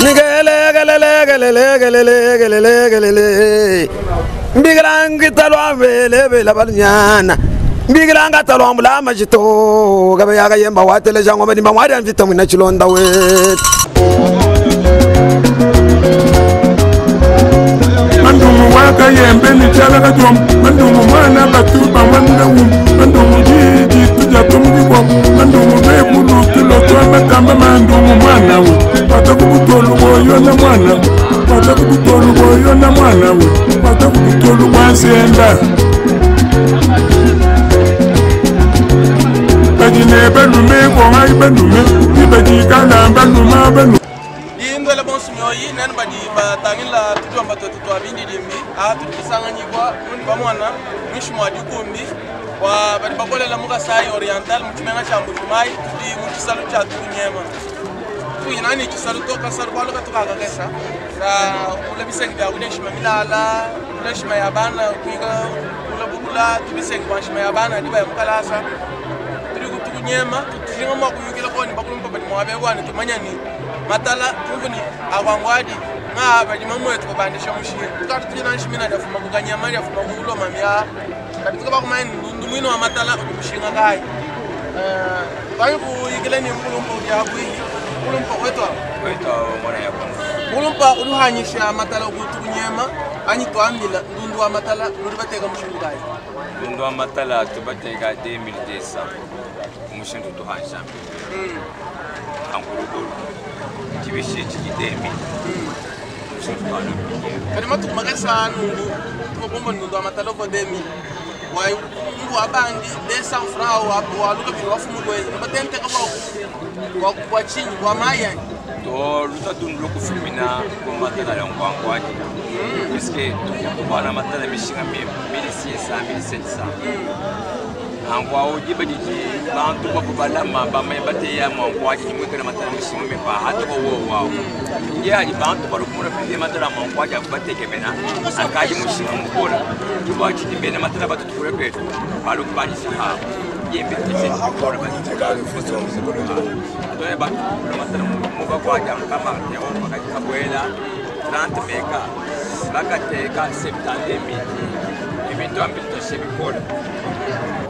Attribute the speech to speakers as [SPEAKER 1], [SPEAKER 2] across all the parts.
[SPEAKER 1] Nikelekelekelelekelelekelele mbikilangitalwambelebela balunyana mbikilangatalwambula majito kabayakayemba wateleja ngoma dimba mwadia mvita mwina chilonda wetu.
[SPEAKER 2] Mandumu wakayembe ni chala kajom mandumu mwana batu bamwanda wum mandumu jiji tuja tumjiko mandumu bekulu tulo twa matamba mandumu mwana we pata kubutolu boyo na mwana pata kubutolu boyo na mwana we pata kubutolu bwansenda bajine balume konga balume ibajikala baluma balume
[SPEAKER 3] indwele bonso mioyi nene badi batangila tudiomba twetu twa bindidimbi a tudi tusanganyibwa nundi bamwana mwishi mwa dikumbi wa badi bakolela mu Kasai Oriental mu tshimenga tshia Mbuji-Mayi tudi mu tshisalu tshia Tukunyema. Tukunyina tshisalu to kasalu bualu katukakakesa ka kula bisenge bia kudia nshima milala kula nshima ya bana kuika kula bukula tubisenge bua nshima ya bana adi baya mukalasa tudi tukunyema tujinga mua kuyukila koni bakulumpa badi muabekwane tumanya ni matala tumvuni akwangwadi nga badi mamwetu babandisha mushinga tukati tujina nshimina diafuma kukanyama diafuma kuloma mya kadi tukabakumanya ndumwino wa matala udi mushinga kayi twanyi kuyikila ni mkulumpa udi akwihi mkulumpa wetu mkulumpa udi uhanyisha matala kutu kunyema anyi twambila ndundu wa matala nudi bateka mushindu kayi
[SPEAKER 4] ndundu wa matala tubateka 2200 umushindu tuhanisha ankulukulu kibishi chikitemi umushindu tuhana
[SPEAKER 3] kadi matuku makesa nungu tukobomba ndundu wa matala oko 2000 wa wa bangi 200 francs wa wa luka bino wafumu lweza nobatenteka bwa bwa chinyi bwa mayanyi
[SPEAKER 4] to lutatu lokufumina ku matala ya nkwankwaji puisque tukubana matala mishinga 1600 1700 ankwawo diba didi bantu bapo balama bamanye bateya mwankwaji dimwikala matala mishinga mipa hatuko wowawo ngeaji bantu balokumona pinde matala mwankwaji akubatekemena akaji mushinga mukola kiba chidi mbene matala batutukule petu balukubanyisa hapo yembe tese bikola atone batukula matala mubakwaja kama teo bakabwela 30 meka bakateka 72000 ebintu ambitoshe bikola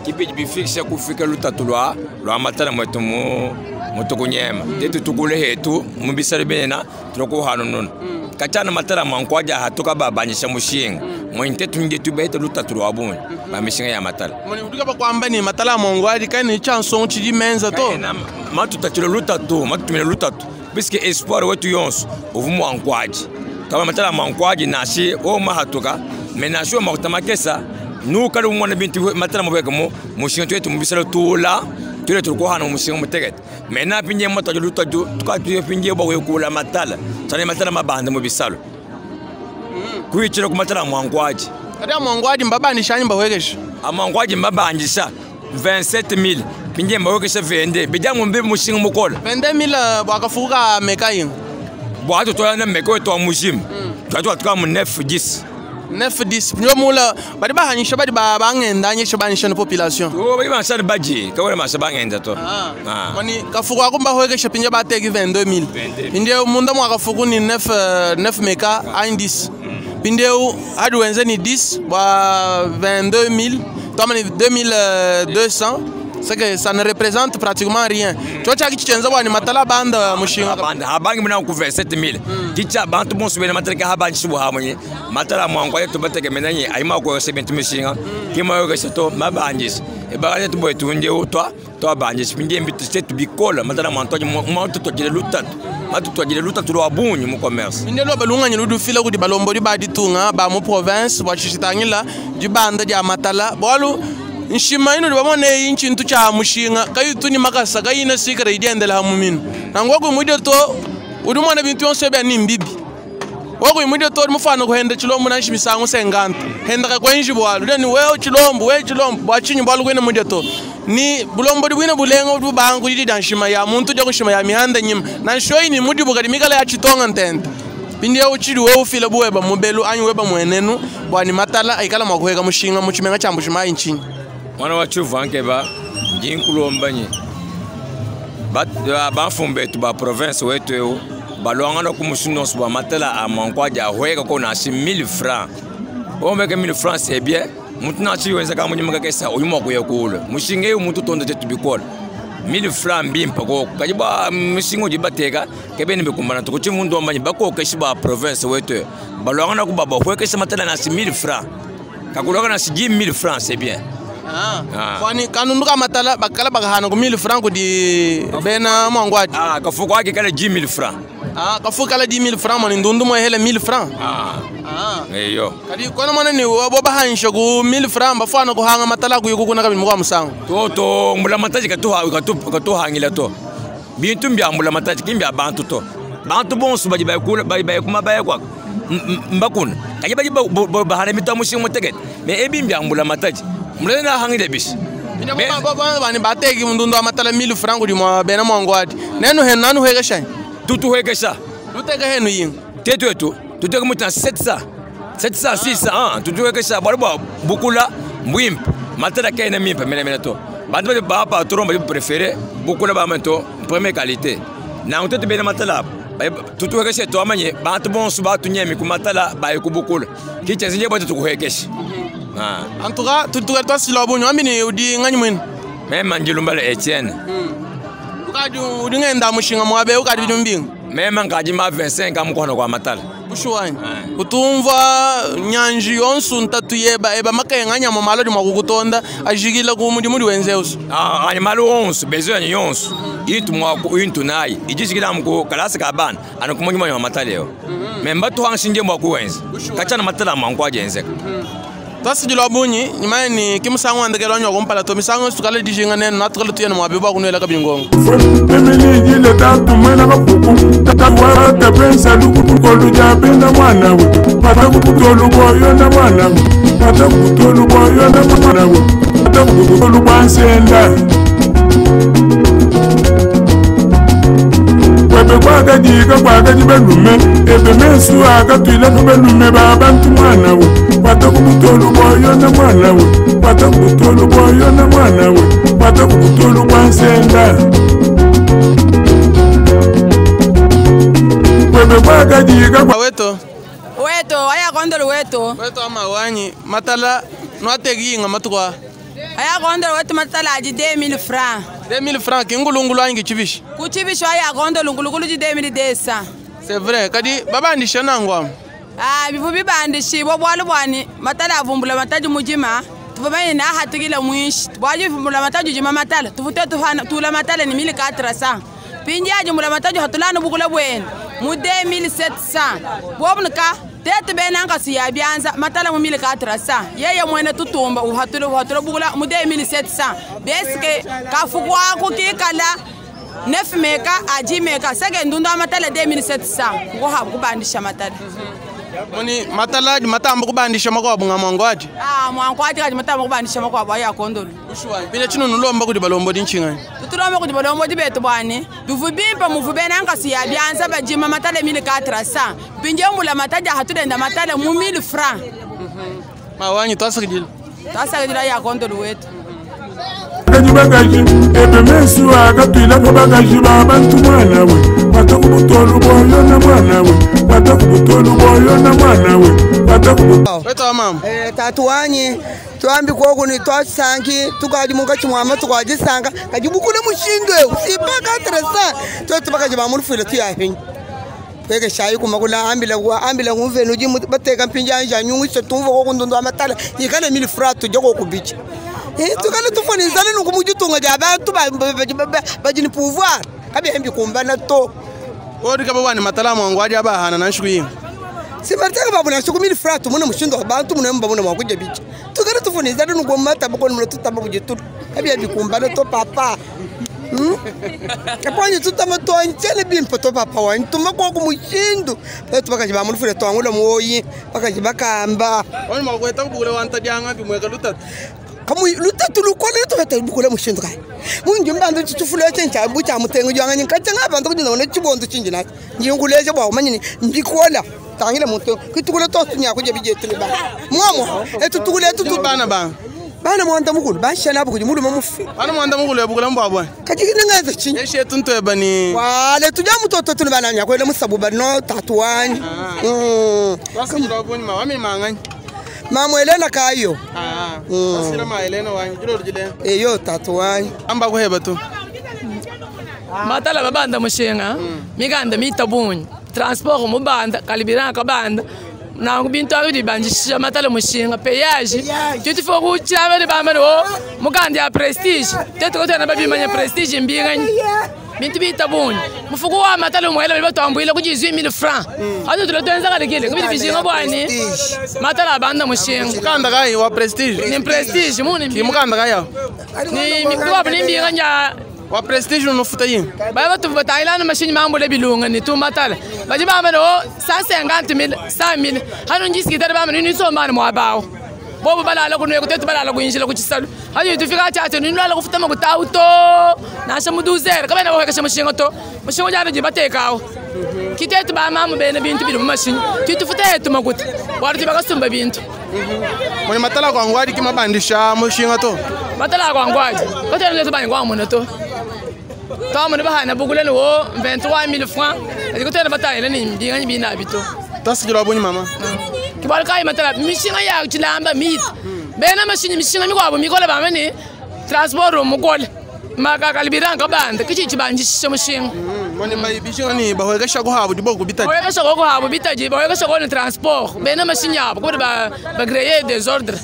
[SPEAKER 4] kipidi bifikisha kufika lutatu lwa lwa matala mwetu mu mutukunyema tetu tukule hetu mubisalo benena tulokuhanununa kachana matala mwankwaja hatuka babanyisha mushinga mwenye tunge tubete lutatu lwa bunyi bamishinga ya matala
[SPEAKER 3] moni udika bakwamba ni matala mongwadi kani chanson chidi menza to
[SPEAKER 4] matutatilo lutatu matutumile lutatu puisque espoir wetu yonso ovu mwankwaji kama matala mwankwaji nashi o mahatuka me nashi o makuta nukali umwana bintu matala mubeke mu mushinga twetu mubisalo tula tule tulikuhana mushinga mutegete mena pinje matajo lutatu tukatuye pinje bwa kula matala tsane matala mabanda mubisalo kuichira ku matala mwankwaji
[SPEAKER 3] kadi amwangwadi mbabandisha anyi mbawekesha
[SPEAKER 4] amwankwaji mbabandisha 27000 pinje mbawekesha 22 bijamu mbi mushinga mukola
[SPEAKER 3] 22000 bwakafuka meka yinga
[SPEAKER 4] bwatu toyana meka wetu wa mujimu twatu atuka mu 9 10
[SPEAKER 3] 9 10 nyo mula badi bahanyisha badi bangenda anyisha banisha na population
[SPEAKER 4] to badi banisha baji kawele masha bangenda to
[SPEAKER 3] mani kafuku ako mbawekesha pinje bateki 22000 pinde munda mwakafuku ni 9 9 meka anyi 10 pindeu hadi wenze ni 10 bwa 22000 twamani 2200 c'est que ça ne représente pratiquement rien. Tu vois chaki chenza bwa ni matala banda mushinga
[SPEAKER 4] banda habangi mna ku 27000 kicha bantu bonso bena matala ka habangi shubu hamunye matala mwangu ayo tubateke menanye ayima ko sebintu mushinga kima yo to mabangis ebaganye tuboye tunje utwa twabangis pinje mbitu setu bikola matala mwantu mwantu twajile lutatu matu twajile lutatu lwa bunyu mu commerce
[SPEAKER 3] pinde lo balunganye ludufila kudi balombodi baditunga ba mu province bwa chishitangila dibanda dia matala bwalu nshima ino bamone iyi nchintu cha mushinga kayitu ni makasa kayina sikara idiendela hamumino nangwa kumudyo to udi mwana bintu yonse bya ni mbibi wako imudyo to mufano kuhenda chilombo na nshimisango senganta henda kakwenji bwalu ni wewe chilombo we chilombo bwachinyi bwalu kwene mudyo to ni bulombodi bwine bulengo bubangu didi da nshima ya muntu ja kushima ya mihanda nyima na nshoyi ni mudi bukadi mikala ya chitonga ntente pindi ya uchidi wewe ufile buweba mubelu anyi weba mwenenu bwani matala aikala mwakuheka mushinga muchimenga cha Mbuji-Mayi nchinyi
[SPEAKER 4] mwana wa chuvankeba ndi nkulombanye bamfumbetu ba province wetu eu Balwangana ku mushindu onso bua matala a Mwankwadi ahweka ko nansha 1000 francs. Omeke 1000 francs c'est bien. Muntu nansha wenza ka mudimu kakesa udi mua kuya kule. Mushinga eu muntu tonda tetu bikole. 1000 francs mbimpe koko. Kadi ba mushinga udi bateka kebeni bikumbana to kuchi mundu amanye bakokeshi ba province wetu. Balwangana ku baba hwekesha matala nansha 1000 francs. Kakulwaka nansha 10000 francs c'est bien.
[SPEAKER 3] Kwani kanundu ka matala bakala bakahana ku 1000 francs kudi bena Mwangwadi.
[SPEAKER 4] Kafuko ake kala 10000 francs.
[SPEAKER 3] Kafuko kala 10000 francs moni ndundu mo hele 1000 francs.
[SPEAKER 4] Eyo.
[SPEAKER 3] Kadi kona mona ni bo bahansha ku 1000 francs bafana ku hanga matala ku yukuna kabili mwa musango.
[SPEAKER 4] Toto mbula mataji katuha katuhangila to. Bintu mbya mbula mataji kimbya bantu to. Bantu bonso badi bayakula badi bayakuma bayakwa. Mbakuna. Kadi badi bahana mitamu mushinga mutekete. Me ebi mbya mbula mataji. Mulena hangile bishi.
[SPEAKER 3] Bani bateki mndundu amatala 1000 francs kudi mwa bena Mwangwadi. Nenu henu nanu hekesha.
[SPEAKER 4] Tutu hekesha.
[SPEAKER 3] Tuteka henu yinga.
[SPEAKER 4] Tetu etu tuteka muta 700. 700 600 tutu hekesha bali bukula mbwimpe. Matala kaina mimpe mena mena to. Bantu bali ba pa tromba bali préférer bukula ba mento première qualité. Na mtoto bena matala tutu hekesha to amanye bantu bonso ba tunyemi ku matala ba yikubukula. Kicha zinje batu tukuhekesha.
[SPEAKER 3] En tout cas, tout toi si la bonne amini udi ngani mwene.
[SPEAKER 4] Meme Ngilumbala Etienne.
[SPEAKER 3] Ukadi udi ngenda mushinga mwabe ukadi bidumbinga.
[SPEAKER 4] Meme ngaji ma 25 ans mkono kwa matala.
[SPEAKER 3] Bushuwani. Utumva nyanji yonsu ntatu yeba eba makayenga nyama malodi mwakukutonda ajigila ku mudi mudi wenzeusu.
[SPEAKER 4] Ani malo onsu bezo ni yonsu. Itu mwaku intu nayi ijishikila mko kalasi ka bana anakumonyi mwa matala yo. Memba tu hanshinje mwaku wenze. Kachana matala mwankwa jenzeka.
[SPEAKER 3] Tasijila bunyi nyimani kimusango andekela nywa kumpala to misango sukale dijinga neno natukale tuyene mwabe ba kunwela kabingongo.
[SPEAKER 2] Emini jile tatu mwena kapuku tatwa tapensa lukutulu jabenda mwana we patakutulu boyo na mwana we patakutulu boyo na mwana we patakutulu bwansenda webe kwakajika kwakajibelume ebe mesu akatwila kubelume babantu mwana we patakutulu boyo na mwana we patakutulu boyo na mwana we patakutulu bwansenda webe kwakajika
[SPEAKER 3] weto
[SPEAKER 5] weto aya kondolo weto
[SPEAKER 3] weto amawanyi matala nwategi matukwa
[SPEAKER 5] aya kondolo weto matala aji 2000 francs
[SPEAKER 3] 2000 francs kingulungulu angi chibishi
[SPEAKER 5] kuchibishi aya kondolo ngulungulu ji 2200
[SPEAKER 3] c'est vrai kadi babandisha nangwa
[SPEAKER 5] bivu bibandishi bo bwalu bwani matala avumbula mataji mujima tuvamanye na hatikila mwishi bwaji vumbula mataji jima matala tuvute tula matala ni 1400 pinji aji mbula mataji hatulana bukula bwene mu 2700 bobnuka tetu benanga siya byanza matala mu 1400 yeye mwene tutumba uhatule uhatule bukula mu 2700 beske kafukwa kukikala 9 meka aji meka sege ndunda matala 2700 ngo habu kubandisha matala
[SPEAKER 3] moni matala matamba kubandisha makwabo ngamangwadi
[SPEAKER 5] mwankwadi kati matamba kubandisha makwabo aya kondolo
[SPEAKER 3] bile chino nulomba kuti balombo dinchinga
[SPEAKER 5] tutulomba kuti balombo dibetu bwani bivubimpa muvube nanga siya byanza bajima matala 1400 pinje mbula mataja hatulenda matala mu 1000 francs
[SPEAKER 3] mawanyi twasakidila
[SPEAKER 5] twasakidila ya kondolo wetu
[SPEAKER 2] bagaji ebe mesu akatwila bagaji babantu mwana we patakutulu boyo na mwana we patakutulu boyo na mwana we patakutulu
[SPEAKER 3] weto mama
[SPEAKER 6] tatu wanyi twambi koku ni twasangi tukaji mukachi mwama tukajisanga kajibukule mushindwe usipaka tresa twetu bakaji bamulufile tuyahinyi kweke shayi kumakula ambila kwa ambila ngumvenu ji bateka mpinjanja nyungise tumva koku ndundu amatala ikale 1000 francs tujye kokubicha tukale tufonizane nukumujitunga ja bantu bajini pouvoir kabihembi kumbana to
[SPEAKER 3] odi kaba wani matala mwangu aje abahana na nshuku yinga
[SPEAKER 6] simartaka babuna nshuku 1000 francs tumuna mushindo abantu mune mbabuna mwakuja bicha tukale tufonizane nukumata bukoni mune tutamba kujitu kabihembi kumbana to papa Kaponye tutama toanchele bimpo to papa wa ntuma kwa kumushindu betu bakaji bamulufule twangula muoyi bakaji bakamba
[SPEAKER 3] wani mwakweta kubukule wantadyanga bimweka lutatu
[SPEAKER 6] kamu lutatu lukole tubete bukule mushindu kai mungi mbandu chitufule chencha bucha mutengo jwanga nkacha ngabantu kujina wona chibondo chinji na ngiyunguleje bwa manyini mbikola tangile muntu kitukule tosunya kuje bijetu ba mwamo etutukule tutu
[SPEAKER 3] bana ba
[SPEAKER 6] Bana mwanda mukulu bansha nabo kudi mulume mufi.
[SPEAKER 3] Bana mwanda mukulu yabukula mbwabwa.
[SPEAKER 6] Kadi ningenza chinyi.
[SPEAKER 3] Eshe tuntu ebani.
[SPEAKER 6] Wale tuja mutoto tunu bana nyakwele musabu bano tatu wanyi.
[SPEAKER 3] Wasikira bunyi ma wami manganyi.
[SPEAKER 6] Mama Elena kayo.
[SPEAKER 3] Ah. Wasira ma Elena wanyi jilo jile.
[SPEAKER 6] Eyo tatu wanyi.
[SPEAKER 3] Amba kuheba tu.
[SPEAKER 7] Matala babanda mushinga. Miganda mitabunyi. Transport mubanda kalibiranga kabanda. Nangu bintu abi banjisha matala mushinga peyaji. Tuti foku chama bamba o muganda ya prestige. Tetu kotana babimanya prestige mbinganyi. Bintu bitabunyi. Mufuku wa matala mwela batwambwile ku 18000 francs. Azo tulotenza kalikile kubili bijinga bwani. Matala banda mushinga.
[SPEAKER 3] Mukanda kai wa prestige.
[SPEAKER 7] Ni prestige muni.
[SPEAKER 3] Ki mukanda kai ya.
[SPEAKER 7] Ni mikwa ni mbinganya
[SPEAKER 3] wa prestige unofuta yini.
[SPEAKER 7] Baba tu batayilana mashinyi mambo le bilunga ni tumatala. Baji bamba no 150000 100000 hano njisikitara bamba ni nisomana mwabawo. Bobo balala kuno kutetu balala kuinjila kuchisalu. Hayo tufika chacho ni nlala kufuta makutauto. Nasha muduzera kabana woheka mushingo to. Mushingo jana jibatekawo. Kitetu ba mama bene bintu biri mu mashinyi. Titufuta yetu makuta. Wari bakasumba bintu.
[SPEAKER 3] Mwenye matala kwa ngwadi kimabandisha mushinga to.
[SPEAKER 7] Matala kwa ngwadi. Kotela ndio bani kwa muno to. Twamu bahana bugule wo 23000 francs. Adikotela batayile ni ndinga bina bito.
[SPEAKER 3] Tasikira bunyi mama.
[SPEAKER 7] Kibali kai matala mishinga ya chilamba mit. Bena mashinyi mishinga mikwabo mikola bamene transport mukole. Makakalibiranga banda kichi chibanjisha mushinga.
[SPEAKER 3] Mone bayi bishinga ni bahwekesha ko habo dibo kubitaji.
[SPEAKER 7] Bahwekesha ko habo bitaji bahwekesha ko ni transport. Bena mashinyi abo ko ba ba créer désordre.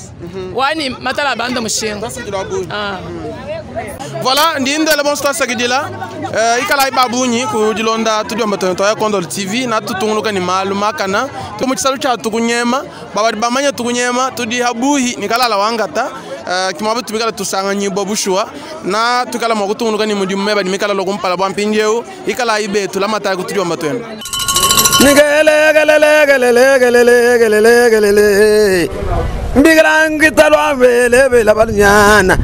[SPEAKER 7] Wani matala banda mushinga.
[SPEAKER 3] Tasikira bunyi. Voilà, ndinde le bon star sagidila. Ikala ibabunyi kujilonda tudiomba tonto ya Kondol TV na tutunguluka ni malu makana. Tumuchisalu cha tukunyema, babadi bamanya tukunyema, tudi habuhi nikalala wangata. Kimabu tumikala tusanga bobushua na tukala mwakutunguluka ni mudimu meba nimikala lokumpala bwa mpinjeu ikala ibetu la mataya kutudiomba twenu.
[SPEAKER 1] Nigele gele gele gele gele gele. Mbigilanga talwa bele bela balnyana.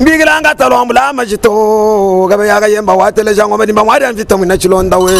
[SPEAKER 1] Mbigilanga talwa mbula majito gabe yaga yemba watele jango madimba mwari amvita mwina chilonda we.